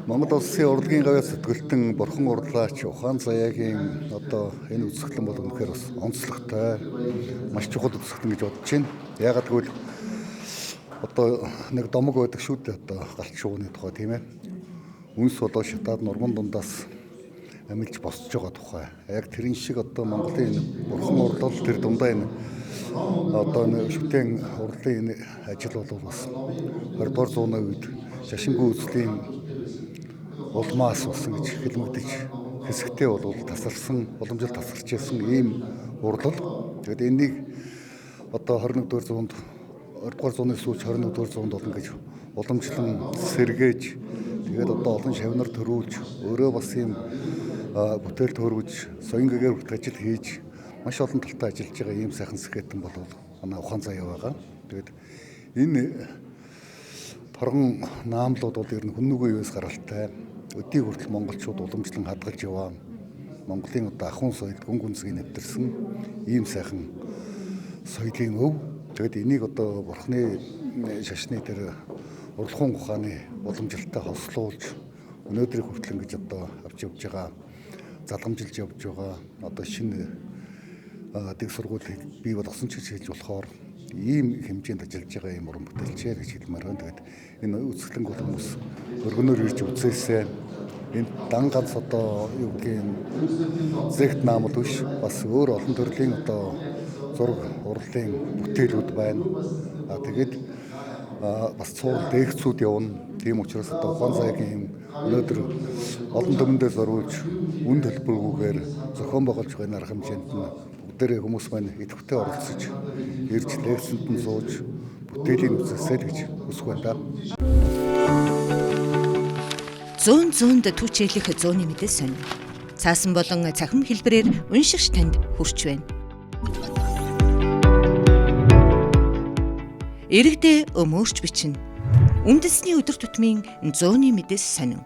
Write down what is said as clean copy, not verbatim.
Монгол улсын урлагийн гавьяа сэтгүүлтэн Бурхан урлаач Ухаан Заяагийн одоо энэ үзэсгэлэн бол үнэхээр бас онцлогтой, маш чухал үзэсгэлэн гэж бодож байна. Яагаад гэвэл одоо нэг домог байдаг шүү дээ, одоо галт шувууны тухай, тийм ээ. Үнс болоо шатаад нурман дундаас амилж босч байгаа тухай. Яг тэрэн шиг одоо Монголын энэ Бурхан урлал тэр дундаа энэ одоо энэ шүтэн урлалын энэ ажил бол бас 20 дугаар зууны үед шашингүй үзлийн улмаас болсон гэж хэлмэгдэж хэсэгтээ бол тасарсан, уламжлалт тасарч ирсэн ийм урлал. Тэгээд энийг одоо 21 дугаар зуунд, 20 дугаар зууны сүүлч 21 дугаар зуунд болно гэж уламжлан сэргээж, тэгээд одоо олон шавнар төрүүлж, өөрөө бас ийм бүтээл төрүүлж, соён гэгээр хүртэх ажил хийж, маш олон талтай ажиллаж байгаа ийм сайхан сэхэтэн бол манай Ухаан Заяа байгаа. Тэгээд энэ торгон наамлууд бол ер нь хүннүгийн юус гаралтай. Өдийг хүртэл монголчууд уламжлан хадгалж яваа. Монголын одоо ахуйн соёлд гүн гүнзгий нэвтэрсэн ийм сайхан соёлын өв. Тэгээд энийг одоо Бурхны шашны тэр урлахуун ухааны уламжлалтай хослуулж өнөөдрийг хүртэл ингэж одоо авч явж байгаа, залгамжилж явж байгаа, одоо шинэ дэг сургуулийг бий болгосон ч гэж хэлж болохоор ийм хэмжээнд ажиллаж байгаа ийм уран бүтээлчээ гэж хэлмээр байна. Тэгээд энэ үзэсгэлэнг бол хүмүүс өргөнөөр ирж үзээсэй. Энд дан ганц одоо юу гэдгийг зэгт наамал биш, бас өөр олон төрлийн одоо зураг урлалын бүтээлүүд байна. Тэгээд бас цуврал лекцүүд явна. Тийм учраас одоо Ухаан Заяагийн юм өнөөдөр олон төмөндөө зориулж үн төлбөргүйгээр зохион байгуулж байгаа энэ арга хэмжээнд нь бүгдээрээ хүмүүс маань идэвхтэй оролцож ирж лекцэнд нь сууж бүтээлийн үзээсэй л гэж хүсэх байна да. Зүүн зүүнд түчээлэх зууны мэдээ сонь. Цаасан болон цахим хэлбэрээр уншигч танд хүрч байна. Иргэдээ өмөөрч бичнэ. Үндэсний өдөр тутмын зууны мэдээс сонин.